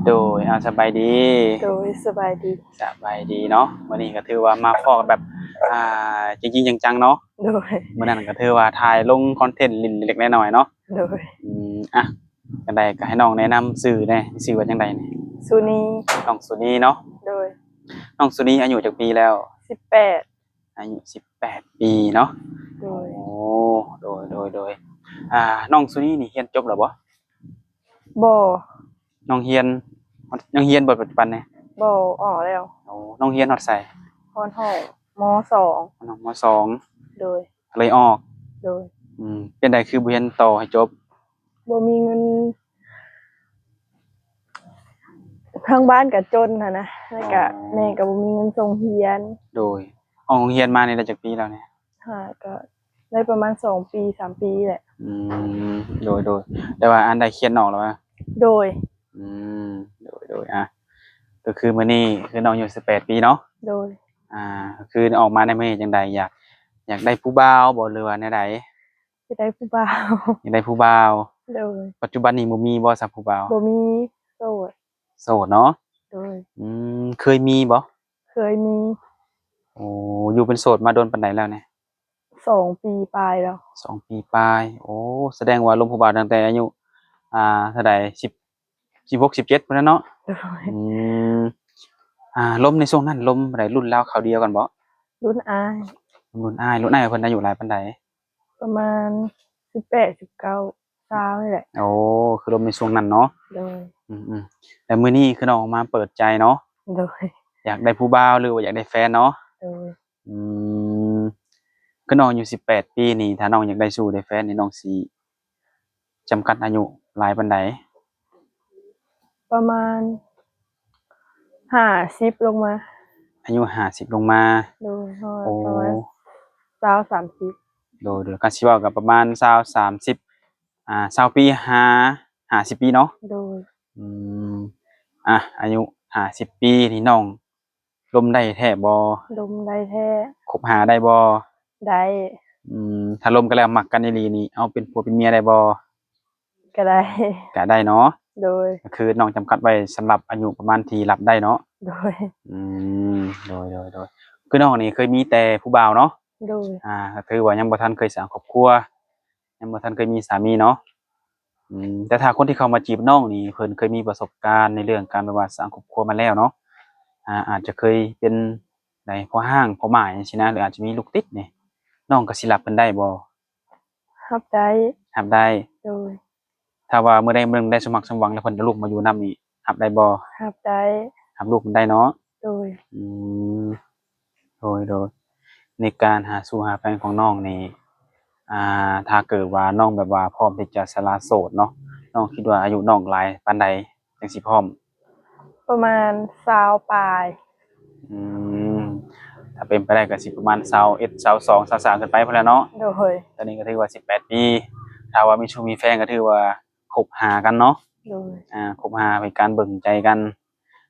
ໂດຍ ອາ ສະບາຍດີ. ໂດຍ ສະບາຍດີ. ສະບາຍດີເນາະ. ມື້ນີ້ກໍຖືວ່າມາພໍ້ກັນແບບ ອ່າ ຈິງໆ ຈັງໆ ເນາະ. ໂດຍ. ມື້ນັ້ນກໍຖືວ່າຖ່າຍລົງຄອນເທັນຫຼິ້ນເລັກໆ ນ້ອຍໆ ເນາະ. ໂດຍ. ອືມ ອ່ະ ຈັ່ງໃດກໍໃຫ້ນ້ອງແນະນຳຊື່ແດ່ ຊື່ວ່າຈັ່ງໃດນີ້? ສຸນີ. ນ້ອງສຸນີເນາະ. ໂດຍ. ນ້ອງສຸນີອາຍຸຈັກປີແລ້ວ? ສິບແປດ. ອາຍຸສິບແປດປີເນາະ. ໂດຍ. ໂອ້ ໂດຍ ໂດຍ ໂດຍ. ອ່າ ນ້ອງສຸນີນີ້ຮຽນຈົບແລ້ວບໍ່? ບໍ່. ນ້ອງຮຽນ ຍັງຮຽນບໍ່ປັດຈຸບັນນີ້? ບໍ່ ອອກແລ້ວ. ໂອ້ ນ້ອງຮຽນຮອດໃສ? ຮອດຫ້ອງ ມໍສອງ. ຮອດຫ້ອງ ມໍສອງ. ໂດຍ. ເລີຍອອກ. ໂດຍ. ອືມ ເປັນໃດຄືບໍ່ຮຽນຕໍ່ໃຫ້ຈົບ? ບໍ່ມີເງິນ ທາງບ້ານກໍຈົນຫັ້ນນະ ແລ້ວກໍ ອໍ ແມ່ກໍບໍ່ມີເງິນສົ່ງຮຽນ. ໂດຍ. ອອກໂຮງຮຽນມານີ້ໄດ້ຈັກປີແລ້ວນີ້? ຫາ ກໍໄດ້ປະມານສອງປີ ສາມປີແຫຼະ. ອືມ ໂດຍ ໂດຍ. ແຕ່ວ່າອັນໃດຂຽນອອກແລ້ວຫວາ? ໂດຍ. ອືມ ໂດຍ ໂດຍ. ອ່ະ ກໍຄືມື້ນີ້ຄືນ້ອງອາຍຸສິບແປດປີເນາະ? ໂດຍ. ອ່າ ຄືອອກມາໃນມື້ນີ້ຈັ່ງໃດ? ຢາກ ຢາກໄດ້ຜູ້ບ່າວບໍ່ ຫຼືວ່າແນວໃດ? ຢາກໄດ້ຜູ້ບ່າວ. ຢາກໄດ້ຜູ້ບ່າວ. ໂດຍ. ປັດຈຸບັນນີ້ບໍ່ມີບໍ່ຊະຜູ້ບ່າວ? ບໍ່ມີ. ໂສດ. ໂສດເນາະ? ໂດຍ. ອືມ ເຄີຍມີບໍ່? ເຄີຍມີ. ໂອ້ ຢູ່ເປັນໂສດມາດົນປານໃດແລ້ວນີ້? ສອງປີປາຍແລ້ວ. ສອງປີປາຍ. ໂອ້ ສະແດງວ່າລົມຜູ້ບ່າວຕັ້ງແຕ່ອາຍຸ ອ່າ ເທົ່າໃດ? ສິບ ສິບຫົກ ສິບເຈັດພຸ້ນແຫຼະເນາະ? ໂດຍ. ອືມ ອ່າ ລົມໃນຊ່ວງນັ້ນ ລົມໃດ? ລຸ້ນລາວຄາວດຽວກັນບໍ່? ລຸ້ນອ້າຍ. ລຸ້ນອ້າຍ. ລຸ້ນອ້າຍເພິ່ນອາຍຸຫຼາຍປານໃດ? ປະມານສິບແປດ ສິບເກົ້າ ຊາວນີ້ແຫຼະ. ໂອ້ ຄືລົມໃນຊ່ວງນັ້ນເນາະ? ໂດຍ. ອືມໆ ແລ້ວມື້ນີ້ຄືນ້ອງອອກມາເປີດໃຈເນາະ? ໂດຍ. ຢາກໄດ້ຜູ້ບ່າວ ຫຼືວ່າຢາກໄດ້ແຟນເນາະ? ໂດຍ. ອືມ ຄືນ້ອງອາຍຸສິບແປດປີນີ້ ຖ້ານ້ອງຢາກໄດ້ຊູ້ໄດ້ແຟນນີ້ ນ້ອງຊິຈຳກັດອາຍຸຫຼາຍປານໃດ? ປະມານຫ້າສິບລົງມາ. ອາຍຸຫ້າສິບລົງມາ. ໂດຍ. ຮອດ ໂອ້ ປະມານຊາວ ສາມສິບ. ໂດຍ ໂດຍ. ຄັນຊິເວົ້າກໍປະມານຊາວ ສາມສິບ ອ່າ ຊາວປີ ຫາ ຫ້າສິບປີເນາະ? ໂດຍ. ອືມ ອ່ະ ອາຍຸຫ້າສິບປີນີ້ ນ້ອງລົມໄດ້ແທ້ບໍ່? ລົມໄດ້ແທ້. ຄົບຫາໄດ້ບໍ່? ໄດ້. ອືມ ຖ້າລົມກັນແລ້ວມັກກັນອີ່ຫຼີນີ້ ເອົາເປັນຜົວເປັນເມຍໄດ້ບໍ່? ກໍໄດ້. ກໍໄດ້ເນາະ? ໂດຍ. ກໍຄືນ້ອງຈຳກັດໄວ້ສຳລັບອາຍຸປະມານທີ່ຮັບໄດ້ເນາະ? ໂດຍ. ອືມ ໂດຍ ໂດຍ ໂດຍ. ຄືນ້ອງນີ້ເຄີຍມີແຕ່ຜູ້ບ່າວເນາະ? ໂດຍ. ອ່າ ກໍຖືວ່າຍັງບໍ່ທັນເຄີຍສ້າງຄອບຄົວ ຍັງບໍ່ທັນເຄີຍມີສາມີເນາະ? ອືມ ແຕ່ຖ້າຄົນທີ່ເຂົ້າມາຈີບນ້ອງນີ້ ເພິ່ນເຄີຍມີປະສົບການໃນເລື່ອງການແບບວ່າສ້າງຄອບຄົວມາແລ້ວເນາະ? ອາ ອາດຈະເຄີຍເປັນໃດ ພໍ່ຮ້າງ ພໍ່ໝ້າຍຈັ່ງຊີ້ນະ ຫຼືອາດຈະມີລູກຕິດນີ້ ນ້ອງກໍຊິຮັບເພິ່ນໄດ້ບໍ່? ຮັບໄດ້. ຮັບໄດ້. ໂດຍ. ຖ້າວ່າມື້ໃດມື້ໜຶ່ງໄດ້ສົມຫວັງສົມຫວັງ ແລ້ວເພິ່ນເອົາລູກມາຢູ່ນຳນີ້ ຮັບໄດ້ບໍ່? ຮັບໄດ້. ຮັບລູກໄດ້ເນາະ? ໂດຍ. ອືມ ໂດຍ ໂດຍ. ໃນການຫາສູ່ຫາແຟນຂອງນ້ອງນີ້ ອ່າ ຖ້າເກີດວ່ານ້ອງແບບວ່າພ້ອມທີ່ຈະສະຫຼະໂສດເນາະ, ນ້ອງຄິດວ່າອາຍຸນ້ອງຫຼາຍປານໃດຈັ່ງຊິພ້ອມ? ປະມານຊາວປາຍ. ອືມ ຖ້າເປັນໄປໄດ້ກໍຊິປະມານຊາວເອັດ ຊາວສອງ ຊາວສາມຂຶ້ນໄປພຸ້ນແຫຼະເນາະ? ໂດຍ. ຕອນນີ້ກໍຖືວ່າສິບແປດປີ ຖ້າວ່າມີຊູ້ມີແຟນກໍຖືວ່າຄົບຫາກັນເນາະ? ໂດຍ. ອ່າ ຄົບຫາເປັນການເບິ່ງໃຈກັນ.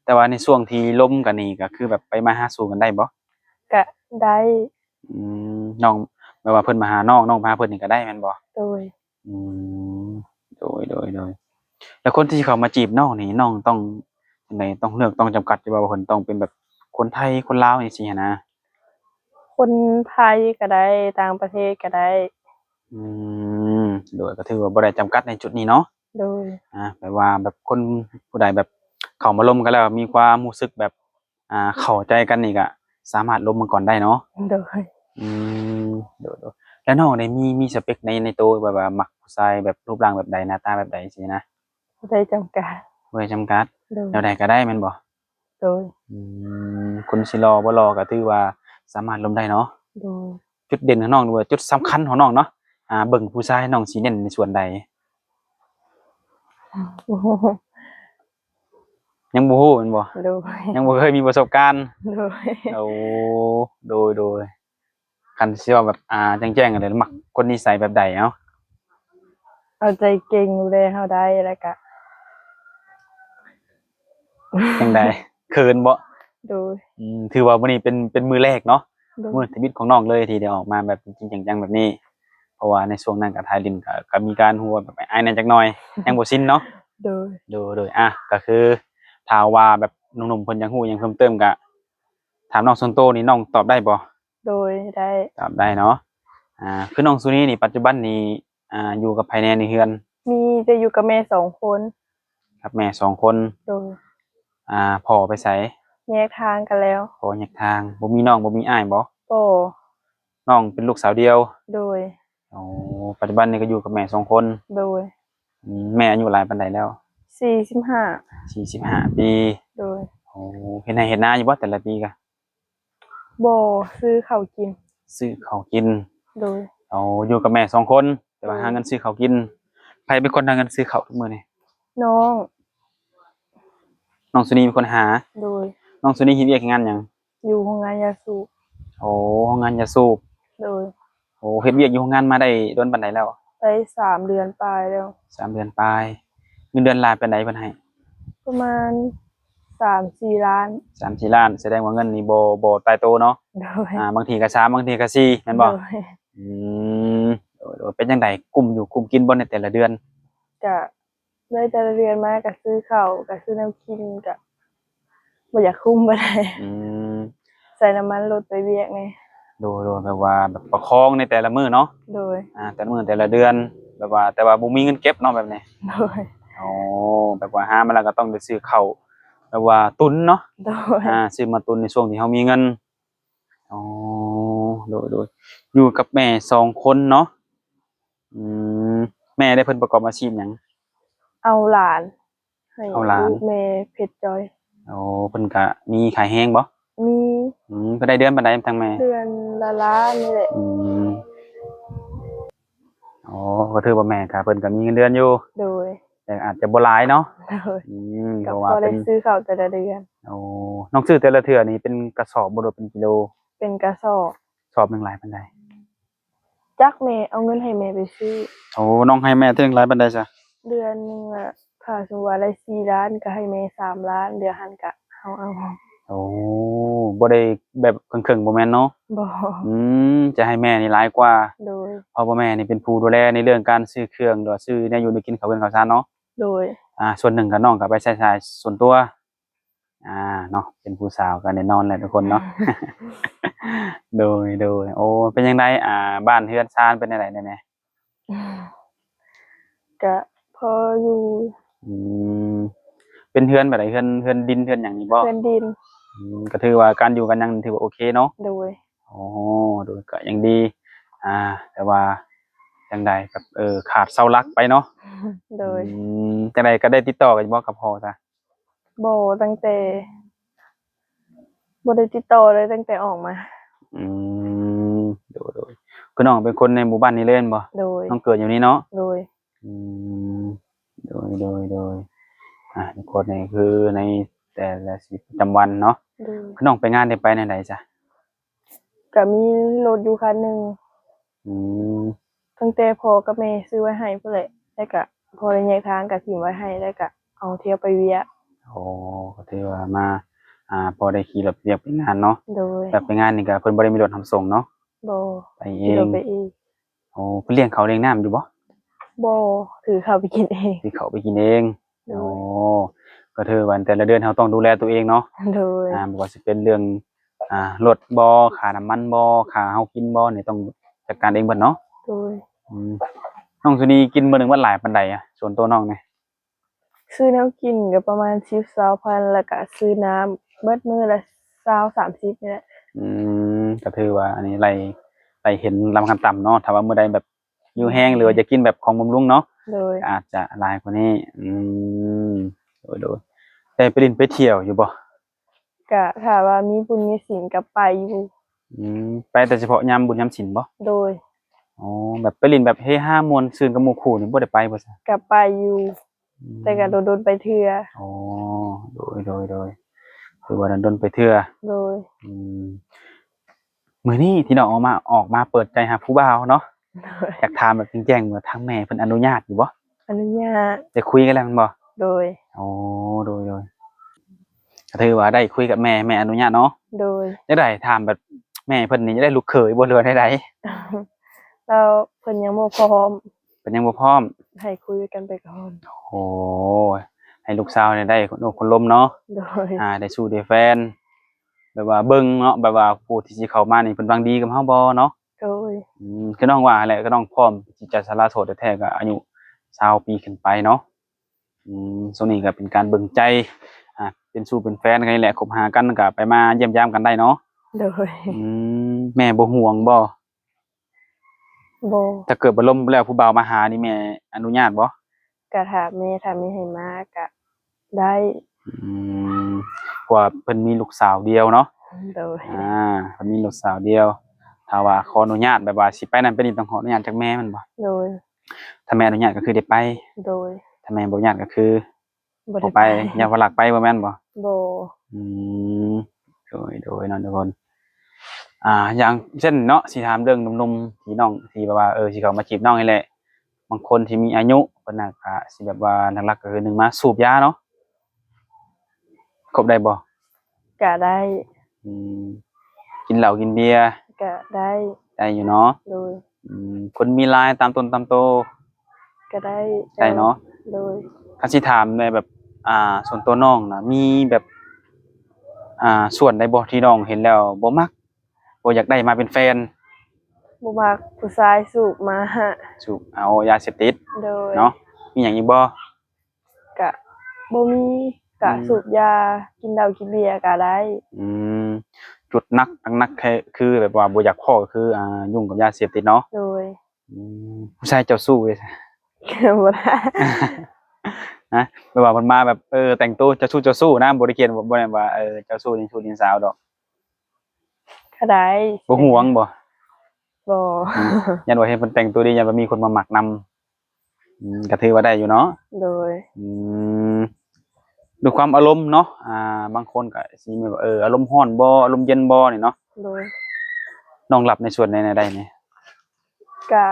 ແຕ່ວ່າໃນຊ່ວງທີ່ລົມກັນນີ້ ກໍຄືແບບໄປມາຫາສູ່ກັນໄດ້ບໍ່? ກະໄດ້. ອືມ ນ້ອງ ແບບວ່າເພິ່ນມາຫານ້ອງ ນ້ອງມາຫາເພິ່ນນີ້ກໍໄດ້ແມ່ນບໍ່? ໂດຍ. ອືມ ໂດຍ ໂດຍ ໂດຍ. ແລ້ວຄົນທີ່ເຂົ້າມາຈີບນ້ອງນີ້ ນ້ອງຕ້ອງຈັ່ງໃດ? ຕ້ອງເລືອກ ຕ້ອງຈຳກັດຢູ່ບໍ່ ວ່າເພິ່ນຕ້ອງເປັນແບບຄົນໄທ ຄົນລາວຈັ່ງຊີ້ຫັ້ນນະ? ຄົນໄທກໍໄດ້ ຕ່າງປະເທດກໍໄດ້. ອືມ ໂດຍ ກໍຖືວ່າບໍ່ໄດ້ຈຳກັດໃນຈຸດນີ້ເນາະ? ໂດຍ. ອ່າ ແບບວ່າແບບຄົນຜູ້ໃດແບບເຂົ້າມາລົມກັນແລ້ວມີຄວາມຮູ້ສຶກແບບ ອ່າ ເຂົ້າໃຈກັນນີ້ກະສາມາດລົມມັນກ່ອນໄດ້ເນາະ? ໂດຍ. ອືມ ໂດຍ ໂດຍ. ແລ້ວນ້ອງໄດ້ມີ ມີສະເປັກໃນ ໃນໂຕແບບວ່າມັກຜູ້ຊາຍແບບຮູບຮ່າງແບບໃດ ໜ້າຕາແບບໃດຊີ້ນະ? ບໍ່ໄດ້ຈຳກັດ. ບໍ່ໄດ້ຈຳກັດ. ໂດຍ. ແນວໃດກໍໄດ້ແມ່ນບໍ່? ໂດຍ. ອືມ ຄົນຊິຫຼໍ່ບໍ່ຫຼໍ່ກໍຖືວ່າສາມາດລົມໄດ້ເນາະ? ໂດຍ. ຈຸດເດັ່ນຂອງນ້ອງ ຫຼືວ່າຈຸດສຳຄັນຂອງນ້ອງເນາະ ອ່າ ເບິ່ງຜູ້ຊາຍ ນ້ອງຊິເນັ້ນໃນສ່ວນໃດ? ຍັງບໍ່ຮູ້ແມ່ນບໍ່? ໂດຍ. ຍັງບໍ່ເຄີຍມີປະສົບການ? ໂດຍ. ໂອ້ ໂດຍ ໂດຍ. ຄັນຊິເວົ້າແບບ ອ່າ ແຈ້ງໆ ເລີຍ ມັກຄົນນິໄສແບບໃດ? ເອົາ ເອົາໃຈເກັ່ງ ດູແລເຮົາໄດ້ ແລ້ວກະ ຈັ່ງໃດ? ເຂີນບໍ່? ໂດຍ. ອືມ ຖືວ່າມື້ນີ້ເປັນ ເປັນມື້ແລກເນາະ? ໂດຍ. ມື້ທຳອິດຂອງນ້ອງເລີຍທີ່ໄດ້ອອກມາແບບຈິງໆ ຈັງໆ ແບບນີ້ ເພາະວ່າໃນຊ່ວງນັ້ນກໍຖ່າຍຫຼິ້ນ ກໍ ກໍມີການຮູ້ວ່າແບບອາຍໆ ແດ່ຈັກໜ່ອຍ ຍັງບໍ່ຊິນເນາະ? ໂດຍ. ໂດຍ ໂດຍ. ອ່ະ ກໍຄື ຖ້າວ່າແບບໜຸ່ມໆເພິ່ນຢາກຮູ້ຫຍັງເພີ່ມເຕີມ ກະຖາມນ້ອງສ່ວນໂຕນີ້ ນ້ອງຕອບໄດ້ບໍ່? ໂດຍ ໄດ້ ຕອບໄດ້ເນາະ. ອ່າ ຄືນ້ອງສຸນີນີ້ ປັດຈຸບັນນີ້ ອ່າ ຢູ່ກັບໃຜແດ່ໃນເຮືອນ? ມີແຕ່ຢູ່ກັບແມ່ສອງຄົນ. ກັບແມ່ສອງຄົນ. ໂດຍ. ອ່າ ພໍ່ໄປໃສ? ແຍກທາງກັນແລ້ວ. ພໍ່ແຍກທາງ. ບໍ່ມີນ້ອງ ບໍ່ມີອ້າຍບໍ່? ບໍ່. ນ້ອງເປັນລູກສາວດຽວ? ໂດຍ. ໂອ້ ປັດຈຸບັນນີ້ກໍຢູ່ກັບແມ່ສອງຄົນ. ໂດຍ. ອືມ ແມ່ອາຍຸຫຼາຍປານໃດແລ້ວ? ສີ່ສິບຫ້າ. ສີ່ສິບຫ້າປີ. ໂດຍ. ໂອ້ ເຮັດໄຮ່ເຮັດນາຢູ່ບໍ່ແຕ່ລະປີກະ? ບໍ່ ຊື້ເຂົ້າກິນ. ຊື້ເຂົ້າກິນ. ໂດຍ. ເອົາ ຢູ່ກັບແມ່ສອງຄົນ ແຕ່ວ່າ ໂດຍ ຫາເງິນຊື້ເຂົ້າກິນ. ໃຜເປັນຄົນຫາເງິນຊື້ເຂົ້າທຸກມື້ນີ້? ນ້ອງ. ນ້ອງສຸນີເປັນຄົນຫາ? ໂດຍ. ນ້ອງສຸນີເຮັດວຽກເຮັດງານຫຍັງ? ຢູ່ໂຮງງານຢາສູບ. ໂອ້ ໂຮງງານຢາສູບ. ໂດຍ. ໂອ້ ເຮັດວຽກຢູ່ໂຮງງານມາໄດ້ດົນປານໃດແລ້ວ? ໄດ້ສາມເດືອນປາຍແລ້ວ. ສາມເດືອນປາຍ. ເງິນເດືອນຫຼາຍປານໃດເພິ່ນໃຫ້? ປະມານສາມສີ່ລ້ານ. ສາມສີ່ລ້ານ ສະແດງວ່າເງິນນີ້ບໍ່ ບໍ່ຕາຍໂຕເນາະ. ໂດຍ. ອ່າ ບາງທີກໍສາມ ບາງທີກໍສີ່ ແມ່ນບໍ່? ໂດຍ. ອືມ ໂດຍໆ ເປັນຈັ່ງໃດ ກຸ້ມຢູ່ກຸ້ມກິນບໍ່ໃນແຕ່ລະເດືອນ? ກະ ໃນແຕ່ລະເດືອນມາກະຊື້ເຂົ້າ ກະຊື້ນ້ຳກິນ ກະບໍ່ຢາກຄຸ້ມປານໃດ. ອືມ ໃສ່ນ້ຳມັນລົດໄປວຽກແດ່. ໂດຍໆ ແບບວ່າແບບປະຄອງໃນແຕ່ລະມື້ເນາະ. ໂດຍ. ອ່າ ແຕ່ລະມື້ແຕ່ລະເດືອນ ແບບວ່າ ແຕ່ວ່າບໍ່ມີເງິນເກັບເນາະແບບນີ້. ໂດຍ. ໂອ້ ແບບວ່າຫາມາແລ້ວກໍຕ້ອງໄດ້ຊື້ເຂົ້າ ແບບວ່າຕຸນເນາະ. ໂດຍ. ອ່າ ຊື້ມາຕຸນໃນຊ່ວງທີ່ເຮົາມີເງິນ. ອໍ ໂດຍໆ ຢູ່ກັບແມ່ສອງຄົນເນາະ. ອືມ ແມ່ໄດ້ ເພິ່ນປະກອບອາຊີບຫຍັງ? ເອົາຫຼານໃຫ້ ເອົາຫຼານ ລູກແມ່ເພັດຈ່ອຍ. ໂອ້ ເພິ່ນກະມີຂາຍແຮງບໍ່? ມີ. ອືມ ເພິ່ນໄດ້ເດືອນປານໃດທາງແມ່? ເດືອນລະລ້ານນີ້ແຫຼະ. ອືມ ອໍ ກໍຖືວ່າແມ່ກະເພິ່ນກະມີເງິນເດືອນຢູ່. ໂດຍ. ແຕ່ອາດຈະບໍ່ຫຼາຍເນາະ. ໂດຍ. ອືມ ກໍ ເພາະວ່າ ພໍໄດ້ ເປັນ ຊື້ເຂົ້າແຕ່ລະເດືອນ. ໂອ້ ນ້ອງຊື້ແຕ່ລະເທື່ອນີ້ເປັນກະສອບບໍ່ ຫຼືເປັນກິໂລ? ເປັນກະສອບ. ສອບໜຶ່ງຫຼາຍປານໃດ? ຈັກແມ່ເອົາເງິນໃຫ້ແມ່ໄປຊື້. ໂອ້ ນ້ອງໃຫ້ແມ່ເທື່ອໜຶ່ງຫຼາຍປານໃດຊະ? ເດືອນໜຶ່ງອະ ຖ້າສົມມຸດວ່າໄດ້ສີ່ລ້ານ ກໍໃຫ້ແມ່ສາມລ້ານ ເຫຼືອຫັ້ນກະເຮົາເອົາ. ໂອ້ ບໍ່ໄດ້ແບບເຄິ່ງໆ ບໍ່ແມ່ນເນາະ? ບໍ່. ອືມ ຈະໃຫ້ແມ່ນີ້ຫຼາຍກວ່າ. ໂດຍ. ເພາະວ່າແມ່ນີ້ເປັນຜູ້ດູແລໃນເລື່ອງການຊື້ເຄື່ອງ ຫຼືວ່າຊື້ແນວຢູ່ແນວກິນ ເຂົ້າເຮືອນເຂົ້າຊານເນາະ. ໂດຍ. ອ່າ ສ່ວນໜຶ່ງກໍນ້ອງກໍໄປໃຊ້ຈ່າຍສ່ວນຕົວ. ອ່າ ເນາະ ເປັນຜູ້ສາວກໍແນ່ນອນແຫຼະທຸກຄົນເນາະ. ໂດຍໆ. ໂອ້ ເປັນຈັ່ງໃດ ອ່າ ບ້ານເຮືອນຊານເປັນຈັ່ງໃດແດ່? ກະພໍຢູ່. ອືມ ເປັນເຮືອນແບບໃດ? ເຮືອນ ເຮືອນດິນເຮືອນຫຍັງນີ້ບໍ່? ເຮືອນດິນ. ອືມ ກໍຖືວ່າການຢູ່ການຫຍັງຖືວ່າໂອເຄເນາະ? ໂດຍ. ໂອ້ ໂດຍ ກໍຍັງດີ. ອ່າ ແຕ່ວ່າຈັ່ງໃດ ແບບ ເອີ ຂາດເສົາຫຼັກໄປເນາະ? ໂດຍ. ອືມ ຈັ່ງໃດກໍໄດ້ຕິດຕໍ່ກັນຢູ່ບໍ່ກັບພໍ່ຊະ? ບໍ່ ຕັ້ງແຕ່ ບໍ່ໄດ້ຕິດຕໍ່ເລີຍ ຕັ້ງແຕ່ອອກມາ. ອືມ ໂດຍໆ. ຄືນ້ອງເປັນຄົນໃນໝູ່ບ້ານນີ້ເລີຍແມ່ນບໍ່? ໂດຍ. ນ້ອງເກີດຢູ່ນີ້ເນາະ? ໂດຍ. ອືມ ໂດຍໆໆ. ອ່າ ທຸກຄົນ ນີ້ຄືໃນແຕ່ລະຊີວິດປະຈຳວັນເນາະ. ໂດຍ. ຄືນ້ອງໄປງານໄດ້ໄປແນວໃດຊະ? ກະມີລົດຢູ່ຄັນໜຶ່ງ. ອືມ ຕັ້ງແຕ່ພໍ່ກັບແມ່ຊື້ໄວ້ໃຫ້ພຸ້ນແຫຼະ ແລ້ວກະພໍໄດ້ແຍກທາງກະຖິ້ມໄວ້ໃຫ້ ແລ້ວກະເອົາທຽວໄປວຽກ. ໂອ້ ກໍຖືວ່າມາ ອ່າ ພໍໄດ້ຂີ່ລົດໄປວຽກໄປງານເນາະ. ໂດຍ. ແບບໄປງານນີ້ກະເພິ່ນບໍ່ໄດ້ມີລົດຮັບສົ່ງເນາະ? ບໍ່. ໄປເອງ. ໄປເອງ. ໂອ້ ເພິ່ນລ້ຽງເຂົ້າລ້ຽງນ້ຳຢູ່ບໍ່? ບໍ່ ຖືເຂົ້າໄປກິນເອງ. ຖືເຂົ້າໄປກິນເອງ. ໂດຍ. ໂອ້ ກໍຖືວ່າແຕ່ລະເດືອນເຮົາຕ້ອງດູແລຕົວເອງເນາະ. ໂດຍ. ອ່າ ບໍ່ວ່າຊິເປັນເລື່ອງ ອ່າ ລົດບໍ່ ຄ່ານ້ຳມັນບໍ່ ຄ່າເຮົາກິນບໍ່ ນີ້ຕ້ອງຈັດການເອງເບິດເນາະ. ໂດຍ. ອືມ ນ້ອງສຸນີກິນມື້ໜຶ່ງເບິດຫຼາຍປານໃດອະ ສ່ວນຕົວນ້ອງນີ້? ຊື້ແນວກິນກໍປະມານສິບຊາວພັນ ແລ້ວກະຊື້ນ້ຳເບິດມື້ລະຊາວສາມສິບນີ້ແຫຼະ. ອືມ ກໍຖືວ່າອັນນີ້ໄລ່ ໄລ່ເຫັນລຳຂັ້ນຕ່ຳເນາະ ຖ້າວ່າມື້ໃດແບບຫິວແຮງ ໂດຍ ຫຼືວ່າຢາກກິນແບບຂອງບຳລຸງເນາະ. ໂດຍ. ກໍອາດຈະຫຼາຍກວ່ານີ້. ອືມ ໂດຍໆ. ໄດ້ໄປຫຼິ້ນໄປທ່ຽວຢູ່ບໍ່? ກະຖ້າວ່າມີບຸນມີສິນກະໄປຢູ່. ອືມ ໄປແຕ່ສະເພາະຍາມບຸນຍາມສິນບໍ່? ໂດຍ. ອໍ ແບບໄປຫຼິ້ນແບບເຮຮາມ່ວນຊື່ນກັບໝູ່ຄູ່ນີ້ບໍ່ໄດ້ໄປບໍ່ຊະ? ກະໄປຢູ່. ອືມ ແຕ່ກະດົນໆໄປເທື່ອ. ອໍ ໂດຍໆ ຄືວ່າດົນໆໄປເທື່ອ. ໂດຍ. ອືມ ມື້ນີ້ທີ່ນ້ອງອອກມາ ອອກມາເປີດໃຈຫາຜູ້ບ່າວເນາະ. ໂດຍ. ຢາກຖາມແບບແຈ້ງໆ ວ່າທາງແມ່ເພິ່ນອະນຸຍາດຢູ່ບໍ່? ອະນຸຍາດ. ໄດ້ຄຸຍກັນແລ້ວແມ່ນບໍ່? ໂດຍ. ໂອ້ ໂດຍໆ ກໍຖືວ່າໄດ້ຄຸຍກັບແມ່ ແມ່ອະນຸຍາດເນາະ. ໂດຍ. ຈັ່ງໃດ ຖາມແບບແມ່ເພິ່ນນີ້ ຢາກໄດ້ລູກເຂີຍບໍ່ ຫຼືວ່າແນວໃດ? ແລ້ວເພິ່ນຍັງບໍ່ພ້ອມ. ເພິ່ນຍັງບໍ່ພ້ອມ ໃຫ້ຄຸຍກັນໄປກ່ອນ. ໂອ້ ແ ໃຫ້ລູກສາວນີ້ໄດ້ຄົນໂອ້ຄົນລົມເນາະ ໂດຍ ອ່າ ໄດ້ຊູ້ໄດ້ແຟນ ແບບວ່າເບິ່ງເນາະ ແບບວ່າຜູ້ທີ່ຊິເຂົ້າມານີ້ເພິ່ນຫວັງດີກັບເຮົາບໍ່ເນາະ ໂດຍ ອືມ ຄືນ້ອງວ່າຫັ້ນແຫຼະ ຄືນ້ອງພ້ອມທີ່ຈະສະຫຼະໂສດແທ້ໆ ກໍອາຍຸຊາວປີຂຶ້ນໄປເນາະ ອືມ ຊ່ວງນີ້ກໍເປັນການເບິ່ງໃຈ ອ່າ ເປັນຊູ້ເປັນແຟນກັນນີ້ແຫຼະ ຄົບຫາກັນ ກໍໄປມາຢ້ຽມຢາມກັນໄດ້ເນາະ ໂດຍ ອືມ ແມ່ບໍ່ຫ່ວງບໍ່? ບໍ່ ຖ້າເກີດວ່າລົມແລ້ວຜູ້ບ່າວມາຫານີ້ແມ່ອະນຸຍາດບໍ່? ກະຖ້າແມ່ ຖ້າແມ່ໃຫ້ມາກະໄດ້ ອືມ ເພາະວ່າເພິ່ນມີລູກສາວດຽວເນາະ ໂດຍ ອ່າ ເພິ່ນມີລູກສາວດຽວ ຖ້າວ່າຂໍອະນຸຍາດແບບວ່າຊິໄປນັ້ນໄປນີ້ ຕ້ອງຂໍອະນຸຍາດຈາກແມ່ແມ່ນບໍ່? ໂດຍ ຖ້າແມ່ອະນຸຍາດກໍຄືໄດ້ໄປ ໂດຍ ຖ້າແມ່ບໍ່ອະນຸຍາດກໍຄື ບໍ່ໄດ້ ບໍ່ໄປ ໄປ ຢ້ານວ່າລັກໄປບໍ່ແມ່ນບໍ່? ບໍ່ ອືມ ໂດຍ ໂດຍເນາະທຸກຄົນ ອ່າ ຢ່າງເຊັ່ນເນາະ ຊິຖາມເລື່ອງໜຸ່ມໆ ທີ່ນ້ອງ ທີ່ແບບວ່າ ເອີ ຊິເຂົ້າມາຈີບນ້ອງນີ້ແຫຼະ ບາງຄົນທີ່ມີອາຍຸ ເພິ່ນນະ ກະຊິແບບວ່າ ຫຼັກໆ ກໍຄືໜຶ່ງມາສູບຢາເນາະ ຄົບໄດ້ບໍ່? ກະໄດ້ ອືມ ກິນເຫຼົ້າກິນເບຍ ກະໄດ້ ໄດ້ຢູ່ເນາະ ໂດຍ ອືມ ຄົນມີຫຼາຍຕາມຕົນຕາມໂຕ ກໍໄດ້ ໄດ້ເນາະ ໂດຍ ຄັນຊິຖາມໃນແບບ ອ່າ ສ່ວນຕົວນ້ອງນະ ມີແບບ ອ່າ ສ່ວນໃດບໍ່ທີ່ນ້ອງເຫັນແລ້ວບໍ່ມັກ ບໍ່ຢາກໄດ້ມາເປັນແຟນ? ບໍ່ມັກຜູ້ຊາຍສູບມາ ສູບເອົາຢາເສບຕິດ ໂດຍ ເນາະ ມີຫຍັງອີກບໍ່? ກະບໍ່ມີ ກະ ອືມ ສູບຢາ ກິນເຫຼົ້າກິນເບຍກະໄດ້ ອືມ ຈຸດໜັກ ໜັກໆ ແທ້ ຄືແບບວ່າບໍ່ຢາກພໍ້ ກໍຄື ອ່າ ຫຍຸ້ງກັບຢາເສບຕິດເນາະ ໂດຍ ອືມ ຜູ້ຊາຍເຈົ້າຊູ້ເດ້ ບໍ່ໄດ້ ຮະ ແບບວ່າເພິ່ນມາແບບ ເອີ ແຕ່ງໂຕເຈົ້າຊູ້ ເຈົ້າຊູ້ນະ ບໍ່ໄດ້ຂຽນ ບໍ່ໄດ້ວ່າ ເອີ ເຈົ້າຊູ້ ນີ້ຊູ້ ນີ້ສາວດອກ ກໍໄດ້ ບໍ່ຫວງບໍ່? ບໍ່ ອືມ ຢ້ານວ່າເຫັນເພິ່ນແຕ່ງໂຕດີ ຢ້ານວ່າມີຄົນມາມັກນຳ ອືມ ກໍຖືວ່າໄດ້ຢູ່ເນາະ ໂດຍ ອືມ ດ້ວຍຄວາມອາລົມເນາະ ອ່າ ບາງຄົນກໍຊິມີແບບ ເອີ ອາລົມຮ້ອນບໍ່ ອາລົມເຢັນບໍ່ ນີ້ເນາະ ໂດຍ ນ້ອງຮັບໃນສ່ວນໃດແນວໃດນີ້? ກະ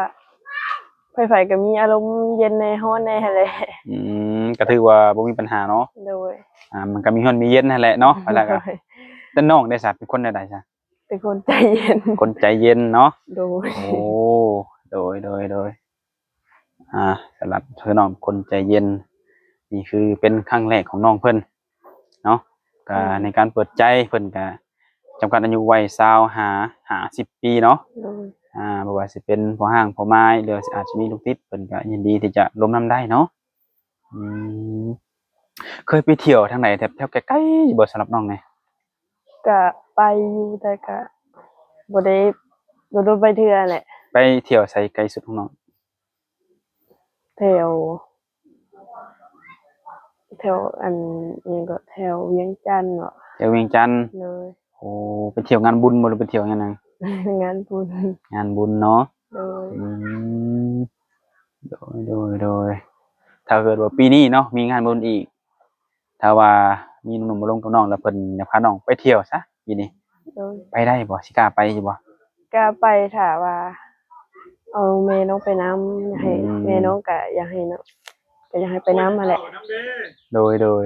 ໃຜໆກໍມີອາລົມເຢັນແດ່ຮ້ອນແດ່ຫັ້ນແຫຼະ ອືມ ກໍຖືວ່າບໍ່ມີບັນຫາເນາະ ໂດຍ ອ່າ ມັນກໍມີຮ້ອນມີເຢັນຫັ້ນແຫຼະເນາະ ໂດຍ ແຕ່ນ້ອງເດຊະ ເປັນຄົນແນວໃດຊະ? ເປັນຄົນໃຈເຢັນ ຄົນໃຈເຢັນເນາະ ໂດຍ ໂອ້ ໂດຍ ໂດຍ ໂດຍ ອ່າ ສຳລັບເພິ່ນນ້ອງຄົນໃຈເຢັນ ນີ້ຄືເປັນຄັ້ງແລກຂອງນ້ອງເພິ່ນເນາະ ກໍ ອືມ ໃນການເປີດໃຈ ເພິ່ນກໍຈຳກັດອາຍຸໄວ້ຊາວຫາຫ້າສິບປີເນາະ ໂດຍ ອ່າ ບໍ່ວ່າຊິເປັນພໍ່ຮ້າງພໍ່ໝ້າຍ ຫຼືວ່າອາດຈະມີລູກຕິດ ເພິ່ນກໍຍິນດີທີ່ຈະລົມນຳໄດ້ເນາະ ອືມ ເຄີຍໄປທ່ຽວທາງໃດແຖວ ແຖວໃກ້ໆ ຢູ່ບໍ່ ສຳລັບນ້ອງນີ້? ກະໄປຢູ່ ແຕ່ກະບໍ່ໄດ້ ບໍ່ໄດ້ໄປເທື່ອແຫຼະ ໄປທ່ຽວໃສໄກສຸດຂອງນ້ອງ? ແຖວ ແຖວອັນ ອີ່ຫຍັງເກາະ ແຖວວຽງຈັນເນາະ ແຖວວຽງຈັນ ໂດຍ ໂອ້ ໄປທ່ຽວງານບຸນບໍ່ ຫຼືໄປທ່ຽວງານຫຍັງ? ງານບຸນ ງານບຸນເນາະ ໂດຍ ອືມ ໂດຍ ໂດຍ ໂດຍ ຖ້າເກີດວ່າປີນີ້ເນາະ ມີງານບຸນອີກ ຖ້າວ່າມີໜຸ່ມໆມາລົມກັບນ້ອງ ແລ້ວເພິ່ນຢາກພານ້ອງໄປທ່ຽວຊະປີນີ້ ໂດຍ ໄປໄດ້ບໍ່? ຊິກ້າໄປຢູ່ບໍ່? ກ້າໄປ ຖ້າວ່າເອົາແມ່ນ້ອງໄປນຳ ໃຫ້ ອືມ ແມ່ນ້ອງກະຢາກໃຫ້ນ້ອງ ກະຢາກໃຫ້ໄປນຳຫັ້ນແຫຼະ ໂດຍ ໂດຍ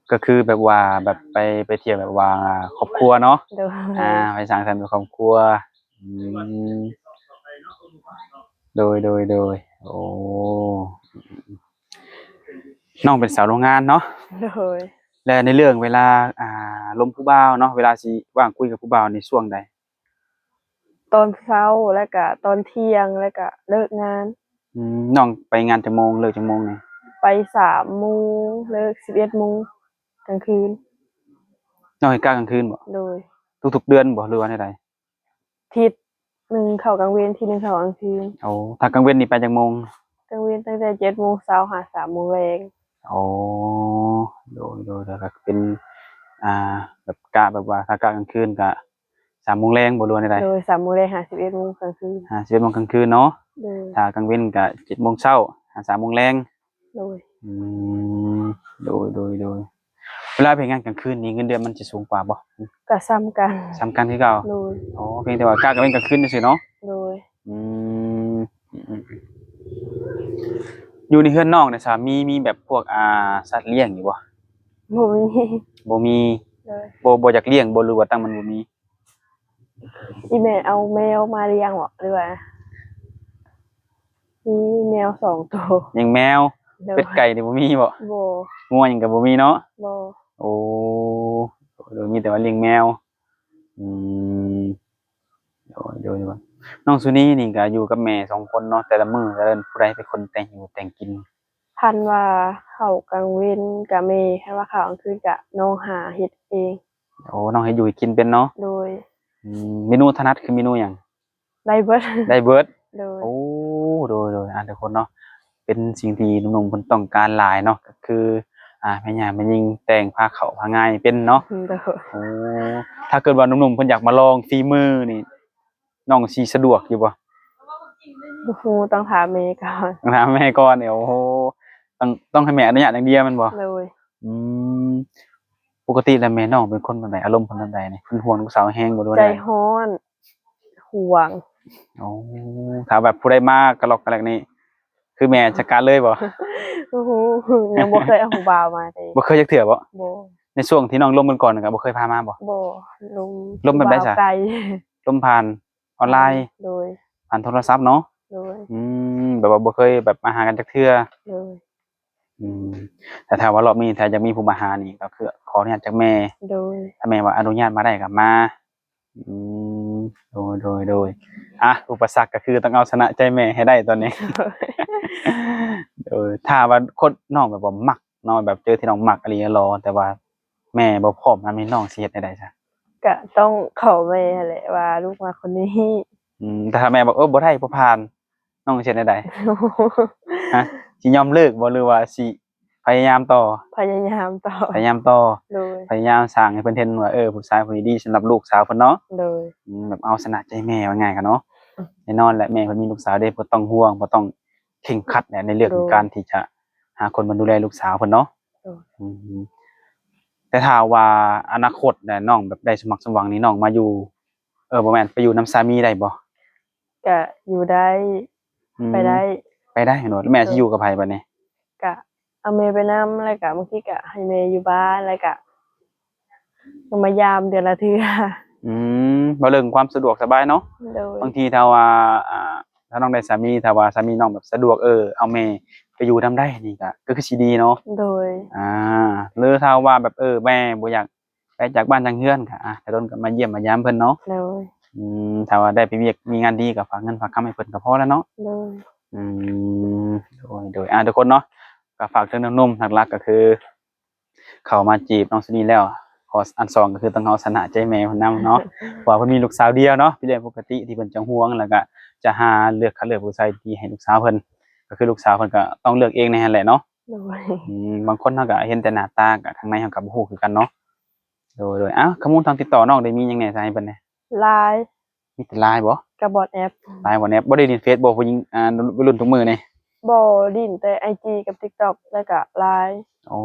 ກໍຄືແບບວ່າ ແບບໄປ ໄປທ່ຽວແບບວ່າຄອບຄົວເນາະ ໂດຍ ອ່າ ໄປສັງສັນເປັນຄອບຄົວ ອືມ ໂດຍ ໂດຍ ໂດຍ ໂອ້ ນ້ອງເປັນສາວໂຮງງານເນາະ ໂດຍ ແລະໃນເລື່ອງເວລາ ອ່າ ລົມຜູ້ບ່າວເນາະ ເວລາຊິວ່າງຄຸຍກັບຜູ້ບ່າວນີ້ຊ່ວງໃດ? ຕອນເຊົ້າ ແລ້ວກະຕອນທ່ຽງ ແລ້ວກະເລີກງານ ອືມ ນ້ອງໄປງານຈັກໂມງ ເລີກຈັກໂມງນີ້? ໄປສາມໂມງ ເລີກສິບເອັດໂມງ ກາງຄືນ ນ້ອງເຮັດກະກາງຄືນບໍ່? ໂດຍ ທຸກໆເດືອນບໍ່ ຫຼືວ່າແນວໃດ? ທິດໜຶ່ງເຂົ້າກາງເວັນ ທິດໜຶ່ງເຂົ້າກາງຄືນ ໂອ້ ຖ້າກາງເວັນນີ້ໄປຈັກໂມງ? ກາງເວັນຕັ້ງແຕ່ເຈັດໂມງເຊົ້າຫາສາມໂມງແລງ ໂອ້ ໂດຍ ໂດຍ ໂດຍ ກໍເປັນ ອ່າ ແບບກະແບບວ່າ ຖ້າກະກາງຄືນກະສາມໂມງແລງບໍ່ ຫຼືວ່າແນວໃດ? ໂດຍ ສາມໂມງແລງຫາສິບເອັດໂມງກາງຄືນ ຫາສິບເອັດໂມງກາງຄືນເນາະ ໂດຍ ຖ້າກາງເວັນກະເຈັດໂມງເຊົ້າຫາສາມໂມງແລງ ໂດຍ ອືມ ໂດຍ ໂດຍ ໂດຍ ເວລາໄປເຮັດງານກາງຄືນນີ້ ເງິນເດືອນມັນຈະສູງກວ່າບໍ່? ກໍສ່ຳກັນ ສ່ຳກັນຄືເກົ່າ ໂດຍ ອໍ ພຽງແຕ່ວ່າກະກາງເວັນກາງຄືນຊື່ໆເນາະ ໂດຍ ອືມ ອືມ ຢູ່ໃນເຮືອນນ້ອງນະ ສາມີມີແບບພວກ ອ່າ ສັດລ້ຽງຢູ່ບໍ່? ບໍ່ມີ ບໍ່ມີ ໂດຍ ບໍ່ ບໍ່ຢາກລ້ຽງບໍ່ ຫຼືວ່າຕັ້ງມັນບໍ່ມີ? ອີແມ່ເອົາແມວມາລ້ຽງບໍ ຫຼືວ່າ ມີແມວສອງໂຕ ລ້ຽງແມວ ໂດຍ ເປັດໄກ່ນີ້ບໍ່ມີບໍ່? ບໍ່. ງົວຫຍັງກໍບໍ່ມີເນາະ? ບໍ່. ໂອ້ ໂດຍ ມີແຕ່ວ່າລ້ຽງແມວ. ອືມ ໂດຍ ໂດຍ ໂດຍ. ນ້ອງສຸນີນີ້ກໍຢູ່ກັບແມ່ສອງຄົນເນາະ ແຕ່ລະມື້ແຕ່ລະເດືອນ ຜູ້ໃດເປັນຄົນແຕ່ງຢູ່ແຕ່ງກິນ? ຄັນວ່າເຂົ້າກາງເວັນກະແມ່ ຄັນວ່າເຂົ້າກາງຄືນກະນ້ອງຫາເຮັດເອງ. ໂອ້ ນ້ອງເຮັດຢູ່ເຮັດກິນເປັນເນາະ? ໂດຍ. ອືມ ເມນູຖະໜັດຄືເມນູຫຍັງ? ໄດ້ເບິດ ໄດ້ເບິດ. ໂດຍ. ໂອ້ ໂດຍ ໂດຍ ອ່າ ທຸກຄົນເນາະ ເປັນສິ່ງທີ່ໜຸ່ມໆເພິ່ນຕ້ອງການຫຼາຍເນາະ ກໍຄື ອ່າ ແມ່ຍ່າແມ່ຍິງແຕ່ງພາເຂົ້າພາງ່າຍເປັນເນາະ. ໂດຍ. ໂອ້ ຖ້າເກີດວ່າໜຸ່ມໆເພິ່ນຢາກມາລອງຝີມືນີ້ ນ້ອງຊິສະດວກຢູ່ບໍ່? ບໍ່ຮູ້ ຕ້ອງຖາມແມ່ກ່ອນ. ຕ້ອງຖາມແມ່ກ່ອນ. ໂອ້ໂຫ ຕ້ອງ ຕ້ອງໃຫ້ແມ່ອະນຸຍາດຢ່າງດຽວແມ່ນບໍ່? ໂດຍ. ອືມ ປົກກະຕິແລ້ວແມ່ນ້ອງເປັນຄົນແບບໃດ? ອາລົມເພິ່ນແບບໃດນີ້? ເພິ່ນຫ່ວງລູກສາວແຮງບໍ່ ຫຼືວ່າ ໃຈຮ້ອນ ຫວງ. ໂອ້ ຖ້າແບບຜູ້ໃດມາກະລັອກກະແລັກນີ້ ຄືແມ່ຈັດການເລີຍບໍ່? ບໍ່ຮູ້ ຍັງບໍ່ເຄີຍເອົາຜູ້ບ່າວມາເດ. ບໍ່ເຄີຍຈັກເທື່ອບໍ່? ບໍ່. ໃນຊ່ວງທີ່ນ້ອງລົມກັນກ່ອນກໍບໍ່ເຄີຍພາມາບໍ່? ບໍ່. ລົມ ລົມແບບໃດຊະ? ລາວໄກ. ລົມຜ່ານອອນລາຍ? ໂດຍ. ຜ່ານໂທລະສັບເນາະ? ໂດຍ. ອືມ ແບບວ່າບໍ່ເຄີຍແບບມາຫາກັນຈັກເທື່ອ? ໂດຍ. ອືມ ແຕ່ຖ້າວ່າລອບນີ້ ຖ້າຢາກມີຜູ້ມາຫານີ້ ກໍຄືຂໍອະນຸຍາດຈາກແມ່? ໂດຍ. ຖ້າແມ່ວ່າອະນຸຍາດມາໄດ້ກໍມາ. ອືມ ໂດຍ ໂດຍ ໂດຍ. ອ່ະ ອຸປະສັກກໍຄືຕ້ອງເອົາຊະນະໃຈແມ່ໃຫ້ໄດ້ຕອນນີ້. ໂດຍ. ຖ້າວ່າຄົນນ້ອງແບບວ່າມັກເນາະ ແບບເຈີທີ່ນ້ອງມັກອີ່ຫຼີຫຼໍ່ ແຕ່ວ່າແມ່ບໍ່ພ້ອມນຳນີ້ ນ້ອງຊິເຮັດແນວໃດຊະ? ກະຕ້ອງຂໍແມ່ຫັ້ນແຫຼະວ່າລູກມັກຄົນນີ້. ອືມ ແຕ່ຖ້າແມ່ບອກ ເອີ ບໍ່ໄດ້ ບໍ່ຜ່ານ ນ້ອງຊິເຮັດແນວໃດ? ຮະ ຊິຍອມເລີກບໍ່ ຫຼືວ່າຊິພະຍາຍາມຕໍ່? ພະຍາຍາມຕໍ່. ພະຍາຍາມຕໍ່. ໂດຍ. ພະຍາຍາມສ້າງໃຫ້ເພິ່ນເຫັນວ່າ ເອີ ຜູ້ຊາຍຜູ້ນີ້ດີສຳລັບລູກສາວເພິ່ນເນາະ. ໂດຍ. ອືມ ແບບເອົາຊະນະໃຈແມ່ວ່າງ່າຍກັນເນາະ. ອືມ ແນ່ນອນແຫຼະ ແມ່ເພິ່ນມີລູກສາວເດ້ ບໍ່ຕ້ອງຫ່ວງ ບໍ່ຕ້ອງເຄັ່ງຄັດແຫຼະ ໃນເລື່ອງ ໂດຍ ຂອງການທີ່ຈະຫາຄົນມາດູແລລູກສາວເພິ່ນເນາະ. ໂດຍ. ອືມ ແຕ່ຖ້າວ່າອະນາຄົດແຫຼະ ນ້ອງແບບໄດ້ສົມຫວັງສົມຫວັງນີ້ ນ້ອງມາຢູ່ ເອີ ບໍ່ແມ່ນ ໄປຢູ່ນຳສາມີໄດ້ບໍ່? ກະຢູ່ໄດ້. ອືມ ໄປໄດ້. ໄປໄດ້ເນາະ. ແມ່ ໂດຍ ຊິຢູ່ກັບໃຜບັດນີ້? ກະເອົາແມ່ໄປນຳ ແລ້ວກະບາງທີກະໃຫ້ແມ່ຢູ່ບ້ານ ແລ້ວກະມາຢາມເດືອນລະເທື່ອ. ອືມ ເວົ້າເລື່ອງຄວາມສະດວກສະບາຍເນາະ. ໂດຍ. ບາງທີຖ້າວ່າ ອ່າ ຖ້ານ້ອງໄດ້ສາມີ ຖ້າວ່າສາມີນ້ອງແບບສະດວກ ເອີ ເອົາແມ່ໄປຢູ່ນຳໄດ້ນີ້ກະ ກໍຄືຊິດີເນາະ. ໂດຍ. ອ່າ ຫຼືຖ້າວ່າແບບ ເອີ ແມ່ບໍ່ຢາກ ໄປຈາກບ້ານຈາກເຮືອນກະ ອ່າ ແຕ່ດົນກໍມາຢ້ຽມມາຢາມເພິ່ນເນາະ. ໂດຍ. ອືມ ຖ້າວ່າໄດ້ໄປວຽກມີງານດີກໍຝາກເງິນຝາກຄຳໃຫ້ເພິ່ນກໍພໍແລ້ວເນາະ. ໂດຍ. ອືມ ໂດຍ ໂດຍ. ອ່າ ທຸກຄົນເນາະ ກໍຝາກເຖິງໜຸ່ມໆ ຫຼັກໆ ກໍຄືເຂົ້າມາຈີບນ້ອງສຸນີແລ້ວ ຂໍ້ອັນສອງກໍຄືຕ້ອງເອົາຊະນະໃຈແມ່ເພິ່ນນຳເນາະ ເພາະວ່າເພິ່ນມີລູກສາວດຽວເນາະ ເປັນເລື່ອງປົກກະຕິທີ່ເພິ່ນຈະຫ່ວງ ແລ້ວກໍຈະຫາເລືອກ ຄັດເລືອກຜູ້ຊາຍທີ່ດີໃຫ້ລູກສາວເພິ່ນ ກໍຄືລູກສາວເພິ່ນກໍຕ້ອງເລືອກເອງໃນຫັ້ນແຫຼະເນາະ. ໂດຍ. ອືມ ບາງຄົນເຮົາກໍເຫັນແຕ່ໜ້າຕາ ກໍຂ້າງໃນເຮົາກໍບໍ່ຮູ້ຄືກັນເນາະ. ໂດຍ ໂດຍ. ເອົ້າ ຄຳມູນທາງຕິດຕໍ່ນ້ອງໄດ້ມີຫຍັງແດ່ ຈະໃຫ້ເພິ່ນແດ່? ລາຍ. ມີແຕ່ລາຍບໍ່? ກັບວອດແອັບ. ລາຍ ວອດແອັບ. ບໍ່ໄດ້ຫຼິ້ນເຟສບໍ່ ຜູ້ຍິງ ອ່າ ໄວລຸ້ນທຸກມື້ນີ້? ບໍ່, ຫຼິ້ນແຕ່ໄອຈີກັບຕິກຕັອກ ແລ້ວກະລາຍ. ໂອ້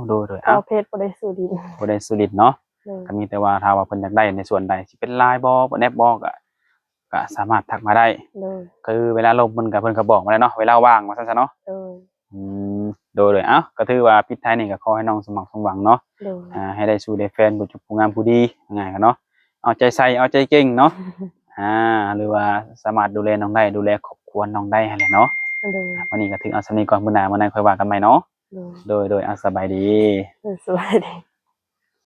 ໂດຍ ໂດຍ. ເອົາ ເພສບໍ່ໄດ້ສູ້ຫຼິ້ນ. ບໍ່ໄດ້ສູ້ຫຼິ້ນເນາະ. ໂດຍ. ກໍມີແຕ່ວ່າຖ້າວ່າເພິ່ນຢາກໄດ້ໃນສ່ວນໃດ ຊິເປັນລາຍບໍ່ ວອດແອັບບໍ່ ກໍ ກໍສາມາດທັກມາໄດ້. ໂດຍ. ຄືເວລາລົມເພິ່ນກໍ ເພິ່ນກໍບອກມາແລ້ວເນາະ ເວລາວ່າງວ່າຊັ້ນຊະເນາະ. ໂດຍ. ອືມ ໂດຍ ໂດຍ. ເອົ້າ ກໍຖືວ່າປິດທ້າຍນີ້ກໍຂໍໃຫ້ນ້ອງສົມຫວັງສົມຫວັງເນາະ. ໂດຍ. ອ່າ ໃຫ້ໄດ້ສູ່ໄດ້ແຟນຜູ້ຈົບຜູ້ງາມຜູ້ດີ ງ່າຍໆກັນເນາະ ເອົາໃຈໃສ່ເອົາໃຈເກັ່ງເນາະ. ອ່າ ຫຼືວ່າສາມາດດູແລນ້ອງໄດ້ ດູແລຄອບຄົວນ້ອງໄດ້ຫັ້ນແຫຼະເນາະ. ໂດຍ. ອ່າ ມື້ນີ້ກໍຖືເອົາສ່ຳນີ້ກ່ອນ ມື້ໜ້າມື້ໃນຄ່ອຍວ່າກັນໃໝ່ເນາະ. ໂດຍ ໂດຍ ໂດຍ. ອ່າ ສະບາຍດີ. ໂດຍ ສະບາຍດີ.